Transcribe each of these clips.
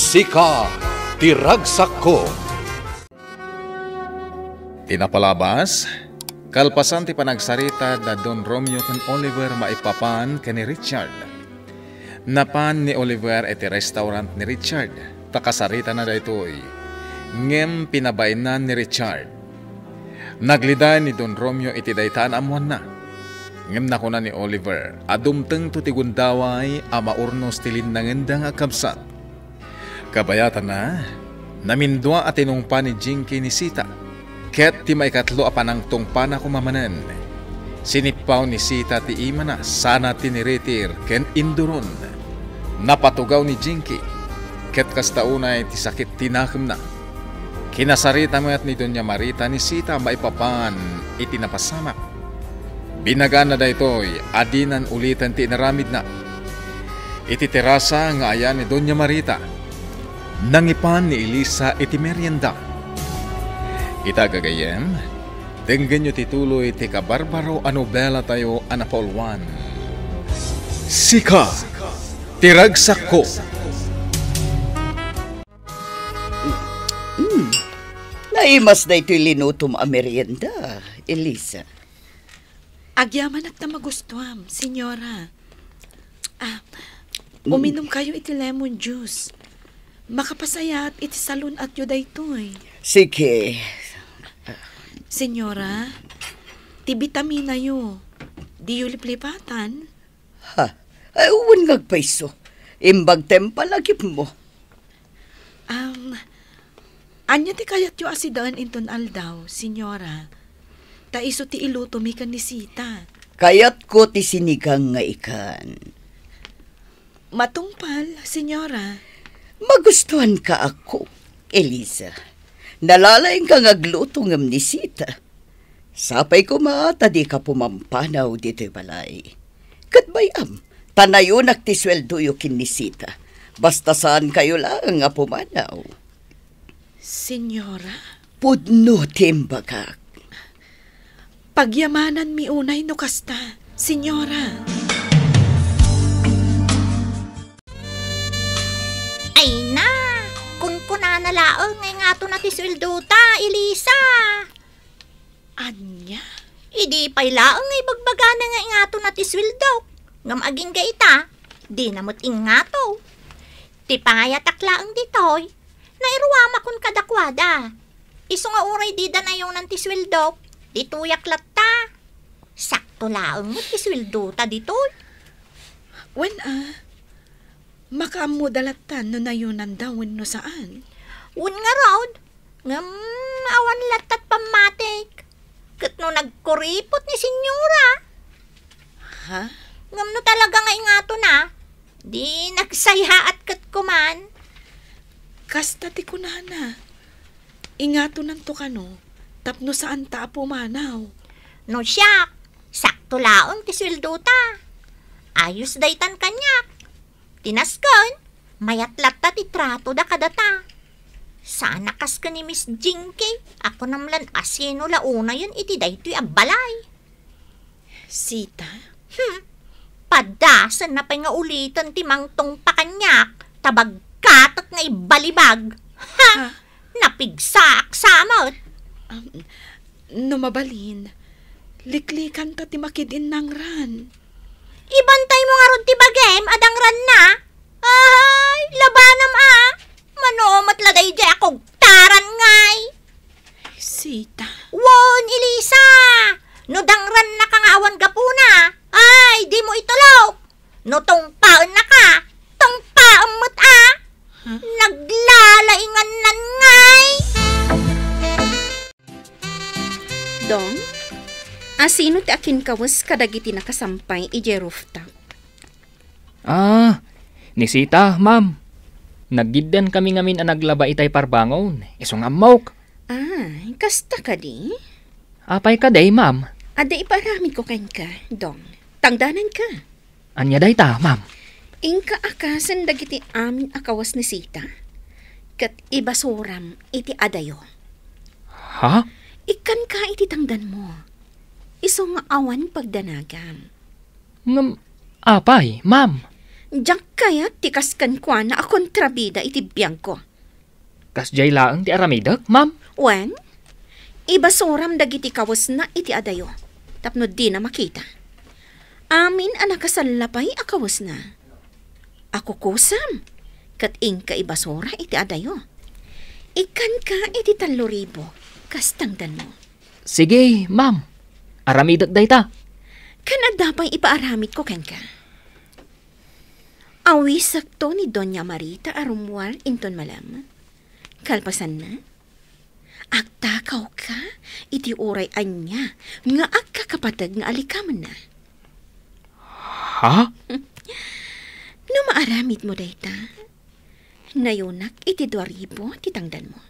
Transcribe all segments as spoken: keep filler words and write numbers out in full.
Sika ti ragsakko. Ti napalabas, kalpasan ti panagsarita da Don Romeo ken Oliver maipapan ken ni Richard. Napan ni Oliver iti restaurant ni Richard, ta kasaritana daytoy. Ngem pinabainna ni Richard. Nagliday ni Don Romeo iti dayta a naammoanna. Ngem nakuna ni Oliver a dumtengto ti gundaway a maurnos ti linnangenda nga agkabsat. Kabayatanna, namindua a tinungpa ni Jinky ni Sita, ket ti maikatlo a panangtungpana koma manen, sinippaw ni Sita ti imana sana tiniritir ken induron. Napatugaw ni Jinky, ket kasta unay ti sakit ti nakemna. Kinasarita met ni Doña Marita ni Sita maipapan iti napasamak. Binagaanna daytoy a dinan uliten ti inaramidna. Iti terasa nga ayan ni Doña Marita, nangipan ni Elisa iti merienda. Ita, gagayyem, denggenyo ti tuloy ti kabarbaro a nobelatayo a napauluan. Sika ti ragsakko. Mm. Naimas daytoy linutom a merienda, Elisa. Agyamanak ta magustuam, Senyora. Ah, Mm. Uminumkayo iti lemon juice. Makapasayaat iti salun-atyo daytoy. Sige. Senyora, ti bitaminayo, diyo liplipatan? Ha? Ay, wen nga agpayso. Imbag ti impalagipmo. Am, ania ti kayatyo a sidaen inton aldaw, Senyora? Ta isu ti ilutomi ken ni Sita. Kayatko ti sinigang nga ikan. Matungpal, Senyora. Magustuanka, ako, Elisa. Nalalaingka nga agluto ngem ni Sita. Sapay koma ta dika pumampanaw ditoy balay. Ket bay-am, ta nayonak ti sueldoyo ken ni Sita. Basta saankayo laeng a pumanaw. Senyora? Pudno ti imbagak. Pagyamananmi unay no kasta, Senyora. Ay na, kunkunana laeng nga ingatona ti sueldota, Elisa. Ania? Idi pay laeng nga ibagbagana nga ingatona ti sueldok, ngem agingga ita, dina met ingato. Ti pangayatak laeng ditoy, nairuamakon kadakuada. Isu nga uray dida nayonan ti sueldok, ditoyak latta. Sakto laeng met ti sueldota ditoy. Wen a, makaammoda latta no nayonanda wenno saan. Wen ngarud, ngem awan lattat pammatik. Ket no nagkuripot ni Senyora. Ha? Ngem no talaga nga ingatona, di nagsayaat ket kuman. Kasta ti kunana. Ingatonanto kano, tapno saanta a pumanaw. No siak, sakto laeng ti sueldota. Ayos daytan kaniak. Ti nasken, mayat latta ti tratoda kadata. Saan a kas ken ni Miss Jinky, a kunam lan a sino la unayen iti daytoy a balay. Sita? Hmm. Padasenna pay nga uliten ti mangtungpa kaniak, ta bagkatek nga ibalibag. Ha? Ha? Napigsaak sa met. Um, no mabalin, liklikanta ti makid-innangran. Ibantaymo ngarud ti bagim a dangranna. Ay, labanam a. Mano met la daydiay a kugtaran ngay. Sita. Wen, Elisa! No dangrannaka nga awan gapuna, ay, dimo itulok! No tungpaennaka, tungpaem met a! Ha? Naglalaingannan ngay! Dong, asino ti akinkawes kadagiti nakasampay idiay rooftop? Ah, ni Sita, ma'am. Naggiddaan kami ngamin a naglaba itay parbangon. Isu nga ammok. Ah, kasta kadi? Apay kadi, ma'am? Adda ipaaramidko kenka, Dong. Tangdananka. Ania dayta, ma'am? Inka akasen dagiti amin a kawas ni Sita, ket ibasuram iti adayo. Ha? Ikkanka iti tangdanmo. Isu nga awan pagdanagam. Ngem, apay, ma'am? Diak kayat ti kas kenkuana a kontrabida iti biagko. Kasdiay laeng ti aramidek, ma'am? Wen, ibasuram dagiti kawesna iti adayo, tapno dina makita. Amin a nakasalla pay a kawesna. Akukusam, ket inka ibasura iti adayo. Ikkanka iti tallo ribu, kas tangdanmo. Sige, ma'am. Aramidek dayta. Ken adda pay ipaaramidko kenka. Awisekto ni Doña Marita a rummuar inton malem. Kalpasanna, agtakawka iti uray ania nga agkakapateg nga alikamenna. Ha? No maaramidmo dayta, nayunak iti dua ribu ti tangdanmo.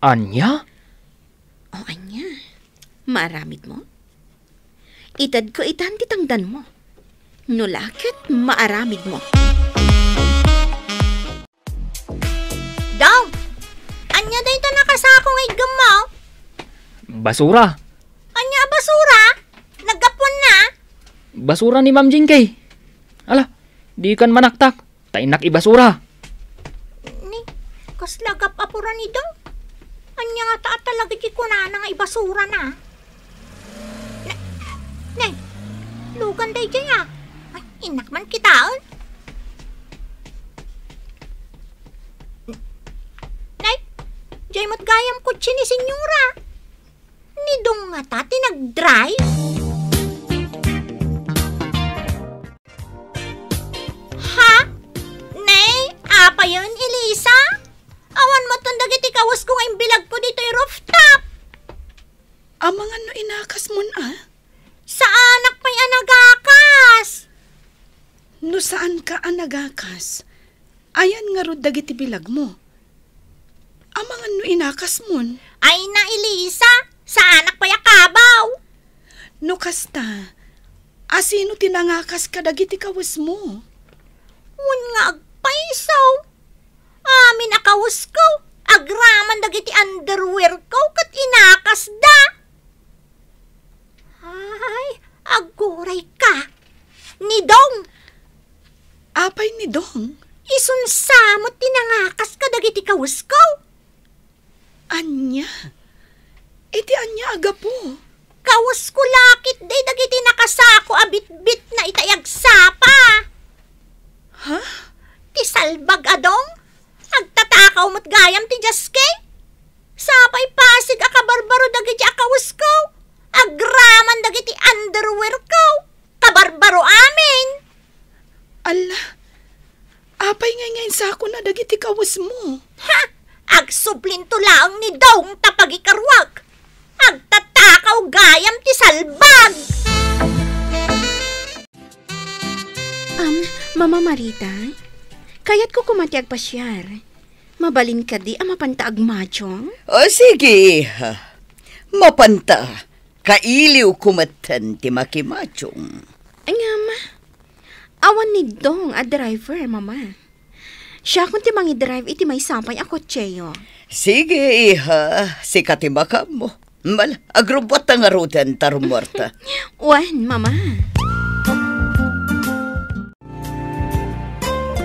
Ania? O ania? Maaramidmo? Itedko itan ti tangdanmo. No la ket maaramidmo. Dong! Ania dayta nakasako nga iggemmo? Basura. Ania a basura? Naggapuanna? Basura ni Ma'am Jinky. Ala, dikan manaktak. Ta innak ibasura. Ni, kasla gap-apura ni Dong? Ania ngata a talaga ti kunana nga ibasura na? Ne, ne, lugan daydiay a. Ay, innak man kitaen. Nay, diay met gayam kotse ni Senyora. Ni Dong ngata ti nag-drive? Ha? Ne, apayen, Elisa? Awan metten dagiti kawesko nga imbilagko ditoy rooftop. Amangan no inakasmon a? Saanak pay a nagakas. No saanka a nagakas, ayan ngarud dagiti bilagmo? Amangan no inakasmon. Ay na, Elisa, saanak pay a kabaw. No kasta, asino ti nangakas kadagiti kawesmo? Wen nga agpayso. Amin a kawesko, agraman dagiti underwearko ket inakasda. Ay, aggurayka. Ni Dong. Apay ni Dong? Isunsa met ti nangakas kadagiti kawesko. Ania? Iti ania a gapu? Kawesko la ketdi dagiti nakasako a bitbitna itay agsapa. Ha? Ti salbag a Dong, agtatakaw met gayam ti jaski. Sapay pasig a kabarbaro dagiti a kawesko. Agraman dagiti underwearko. Kabarbaro amin. Alla, apay ngay nga insakona dagiti kawesmo? Ha? Agsublinto laeng ni Dong ta pagikaruak. Agtatakaw gayam ti salbag. Am, Mama Marita, kayatko koma ti agpasiar. Mabalin kadi a mapanta agmadiong? O, sige, iha. Mapanta. Kailiwko metten ti makimadiong. Ngem, awan ni Dong a driver, Mama. Siakon ti mangidrive iti maysa pay a kotseyo. Sige, iha, sika ti makaammo. Mal, agrubbuatta ngaruden ta rummuarta. Wen, Mama.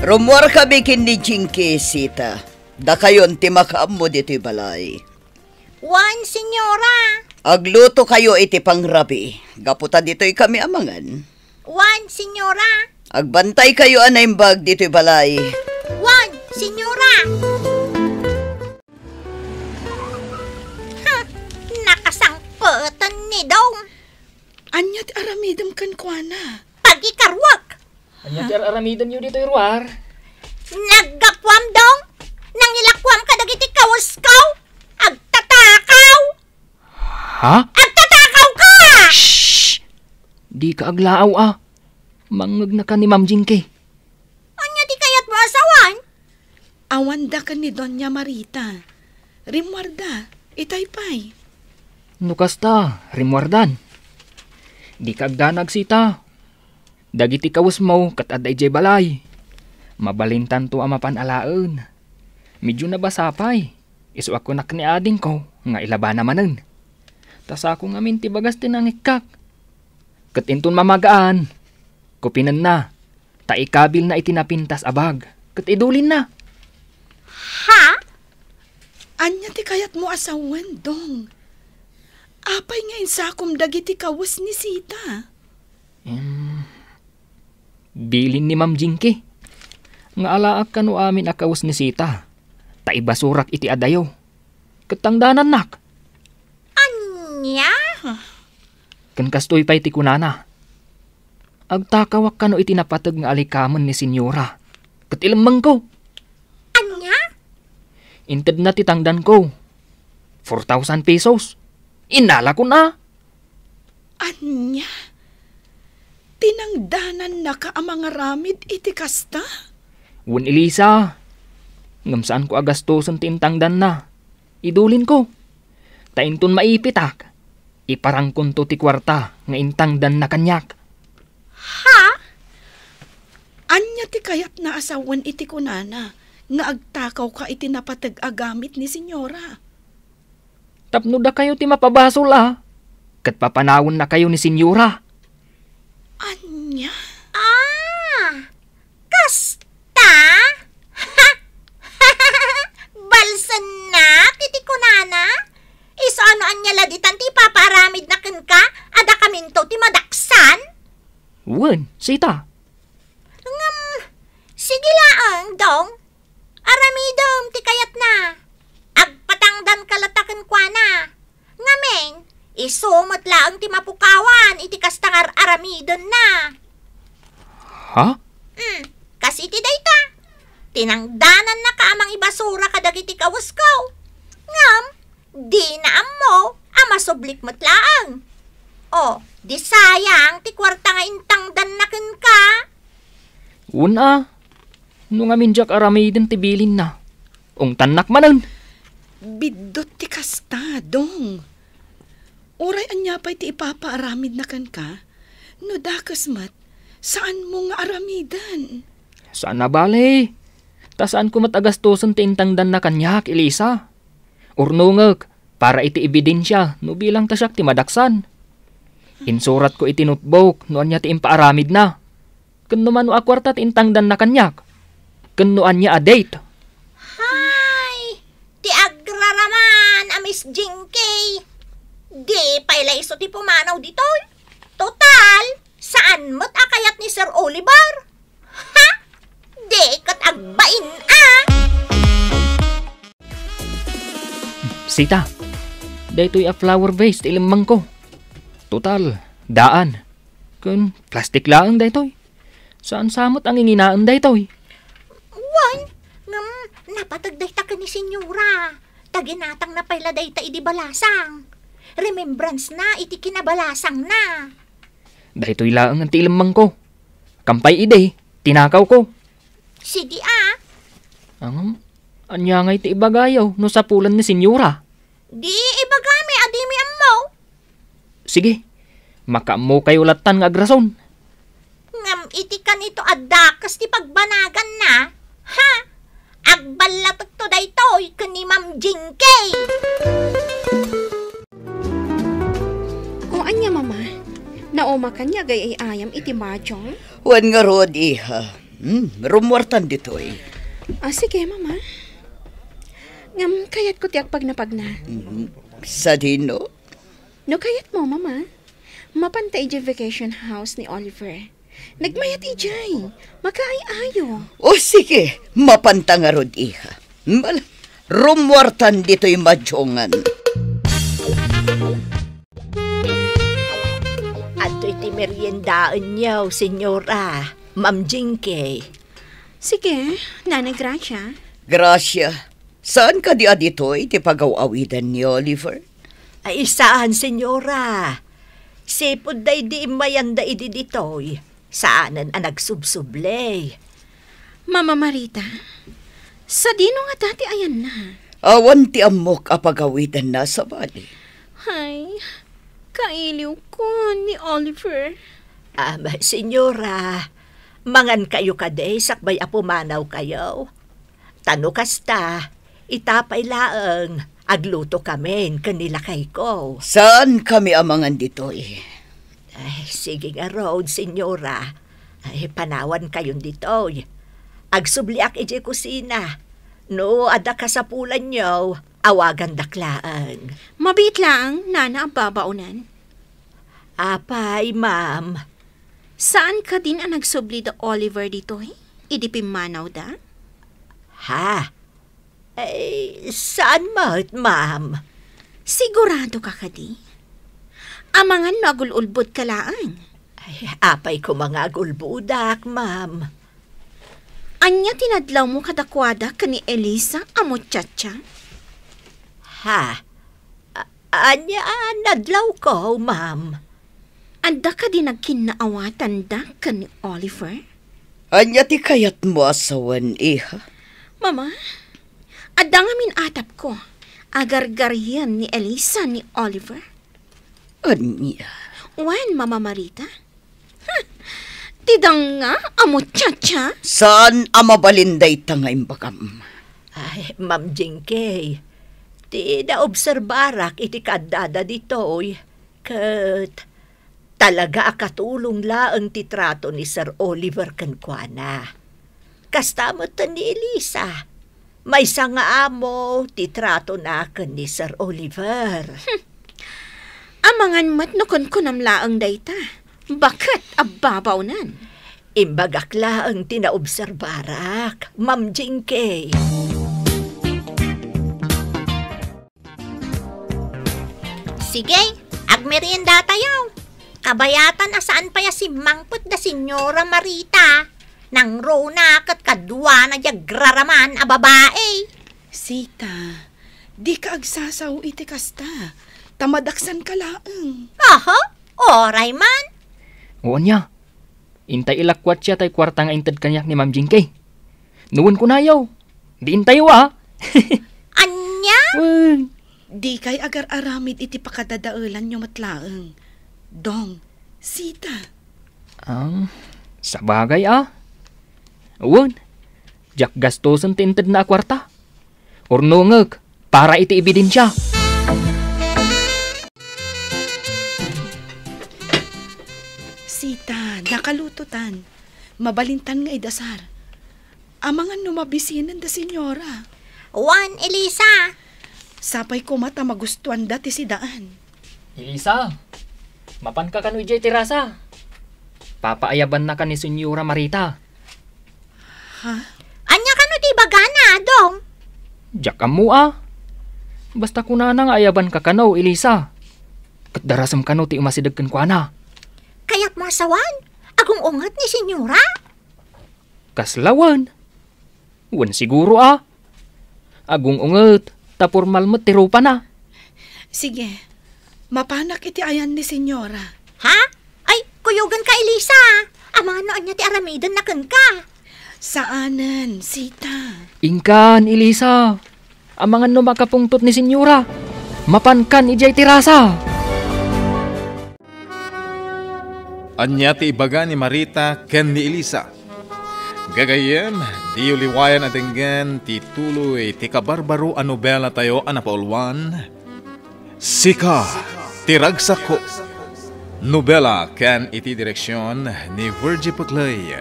Rummuarkami ken ni Jinky, Sita. Dakayon ti makaammo ditoy balay. Wen, Senyora. Aglutokayo iti pangrabii, gapu ta ditoykami a mangan. Wen, Senyora. Agbantaykayo a naimbag ditoy balay. Wen, Senyora. Ha, nakasangpeten ni Dong. Ania ti aramidem kenkuana? Pagikaruak. Ania ti ar-aramidemyo ditoy ruar? Naggapuam, Dong. Nangilakuam kadagiti kawesko. Agtatakaw. Ha? Agtatakaw ka! Shh! Dika aglaaw a. Mangngegnaka ni Ma'am Jinky. Ania ti kayatmo a sawen? Awan daka ni Doña Marita. Rimmuarda, itay pay. No kasta, rimmuardan. Dika agdanag, Sita. Dagiti kawesmo ket adda idiay balay. Mabalintanto a mapan alaen. Medio nabasa pay. Isu a kunak ni adingko nga ilabana manen. Ta sako ngamin ti bagas ti nangikkak. Ket inton mamagaan, kupinenna. ta ikabilna iti napintas a bag, ket idulinna. Ha? Ania ti kayatmo a sawen, Dong? Apay nga insakom dagiti kawes ni Sita? Em, bilin ni Ma'am Jinky nga alaak kano amin a kawes ni Sita, ta ibasurak iti adayo, ket tangdanannak. Ania? Ken kastoy pay ti kunana, "Agtakawak kano iti napateg nga alikamen ni Senyora, ket ilemmengko." Ania? Intedna ti tangdanko. Four thousand pesos. Innalakon a. Ania? Tinangdanannaka a mangaramid iti kasta? Wen, Elisa. Ngem saanko a gastosen ti intangdanna. Idulinko. Ta inton maipitak, iparangkonto ti kuarta nga intangdanna kaniak. Ha? Ania ti kayatna a sawen iti kunana nga agtakawka iti napateg a gamit ni Senyora? Tapno dakayo ti mapabasol a, ket papanawennakayo ni Senyora. Ania? Ah, kasta? Balsennak iti kunana? Isu a no ania la ditan ti ipapaaramidna kenka, a dakaminto ti madaksan? Wen, Sita. Ngem, sige laeng, Dong. Aramidem ti kayatna. Agpatangdanka latta kenkuana. Ngamin, isu met laeng ti mapukawan iti kasta nga ar-aramidenna. Ha? Hmm, kas iti dayta. Tinangdanannaka a mangibasura kadagiti kawesko. Ngem, dina ammo a masublik met laeng. O, di sayang ti kuarta nga intangdanna kenka? Wen a, no ngamin diak aramiden ti bilinna, ungtannak manen. Biddut ti kasta, Dong. Uray ania pay ti ipapaaramidna kenka, no dakes met, saanmo nga aramiden. Saan a bale, ta saanko met a gastosen ti intangdanna kaniak, Elisa. Urnongek para iti ebidensia no bilangta siak ti madaksan. Insuratko iti notebook no ania ti impaaramidna, ken no mano a kuarta ti intangdanna kaniak, ken no ania a date. Hay, ti agraraman a Miss Jinky. Di pay la isu ti pumanaw ditoy. Total, saan met a kayat ni Sir Oliver. Ha? Di ket agbain a! Sita, daytoy a flower vase ti ilemmengko. Total, daan. Ken plastik laeng daytoy. Saan sa met a nginginaen daytoy. Wen, ngem napateg dayta ken ni Senyora. Ta ginatangna pay la dayta idi balasang. Remembrance na iti kinabalasangna. Daytoy laeng ti ilemmengko. Kampay idi, tinakawko. Sige a. Ngem, ania ngay ti ibagayo no sapulen ni Senyora? Di ibagami a dimi ammo. Sige, makaammokayo lattan nga agrason. Ngem iti kanito a dakes ti pagbanaganna, ha? Agballatekto daytoy ken ni Ma'am Jinky. O ania, Mama? Naumakan nga agay-ayam iti mahjong? Wen ngarud, iha. Hmm, rummuartan ditoy. Ah, sige, Mama. Ngem, kayatko ti agpagnapagna. Mhm. Sadino? No kayatmo, Mama, mapanta idiay vacation house ni Oliver. Nagmayat idiay. Makaay-ayo. O sige, mapanta ngarud, iha. Bal, rummuartan ditoy mahjongan. Adtoy ti meriendaenyo, Senyora, Ma'am Jinky. Sige, Nanay Gracia. Gracia, saan kadi a ditoy ti pagaw-awiden ni Oliver? Ay, saan, Senyora. Sipud daydi immayanda idi ditoy, saanen a nagsubsubley. Mama Marita, sadino ngata ti ayanna? Awan ti ammok a pagawidanna sabali. Ay, kailiwkon ni Oliver. Am, Senyora, mangankayo kadi sakbay a pumanawkayo? Ta no kasta, ita pay laeng, aglutokamin ken ni lakayko. Saankami a mangan ditoy. Ay, sige ngarud, Senyora. Ay, panawankayon ditoy. Agsubliak idiay kusina. No adda kasapulanyo, awagandak laeng. Mabiit laeng, nana, a babaonan. Apay, ma'am? Saan kadin a nagsubli da Oliver ditoy, idi pimmanawda? Ha? Ay, saan met, ma'am? Sigurado ka kadi? Amangan no agul-ulbod ka laeng. Ay, apay koma nga agulbodak, ma'am. Ania ti nadlawmo kadakuada ken ni Elisa a muchacha? Ha? A-, ania a nadlawko, ma'am? Adda kadi nagkinnaawatanda ken ni Oliver? Ania ti kayatmo a sawen, iha? Mama, adda ngamin atapko a gargarien ni Elisa ni Oliver. Ania? Wen, Mama Marita. Ha! Ti danga a muchacha? Saan a mabalin dayta nga imbagam? Ay, Ma'am Jinky, ti naobserbarak iti kaaddada ditoy, ket talaga a katulong laeng ti trato ni Sir Oliver kenkuana. Kasta met ni Elisa. Maysa nga amo ti tratona ken ni Sir Oliver. Hmm. Amangan met no kunkunam laeng dayta. Baket a babaonan. Imbagak laeng ti naobserbarak, Ma'am Jinky. Sige, agmeriendatayo. Kabayatan a saan pay a simmangpet da Senyora Marita. Nangruna ket kaduana diay agraraman a babai. Sita, dika agsasao iti kasta, ta madaksanka laeng. Aha, uray man. O ania, intay ilakwatya tay kuarta nga inted kaniak ni Ma'am Jinky. No wen kunayo, di intayo, a. Ania? Wen. Dikay agar-aramid iti pakadadaelanyo met laeng. Dong, Sita. Ang, sabagay, a. Wen, diak gastosen ti intedna a kuarta. Urnongek para iti ebidensia. Sita, nakalutotan. Mabalintan nga idasar. Amangan no mabisinen da Senyora. Wen, Elisa. Sapay koma ta magustuanda ti sidaan. Elisa, mapanka kano idiay terasa? Papaayabannaka ni Senyora Marita. Ha? Ania kano ti ibagana, Dong? Diak ammo, a. Basta kunana nga ayabanka kano, Elisa. Ket darasem kano ti umasideg kenkuana. Kayatmo a sawen? Agung-unget ni Senyora? Kasla wen. Wen siguro, a. Agung-unget, ta pormal met ti rupana. Sige, mapanak iti ayan ni Senyora. Ha? Ay, kuyogenka, Elisa. Amangan no ania ti aramidenna kenka. Saanen, Sita. Inkan, Elisa. Amangan no makapungtot ni Senyora. Mapankan idiay terasa. Ania ti ibaga ni Marita ken ni Elisa? Gagayyem, diyo liwayan a denggen ti tuloy ti kabarbaro a nobelatayo a napauluan, Sika ti Ragsakko. Nobela ken iti direksion ni Virgie Peclay.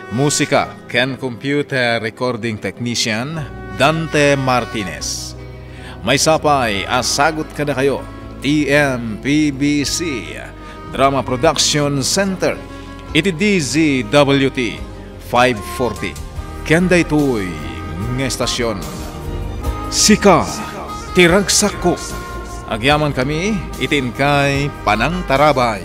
Musika ken computer recording technician, Dante Martinez. Maysa pay a sagut kadakayo, T M P B C Drama Production Center, iti D Z W T five forty. Ken daytoy nga estasion, Sika ti Ragsakko. Agyamankami iti inkay panangtarabay.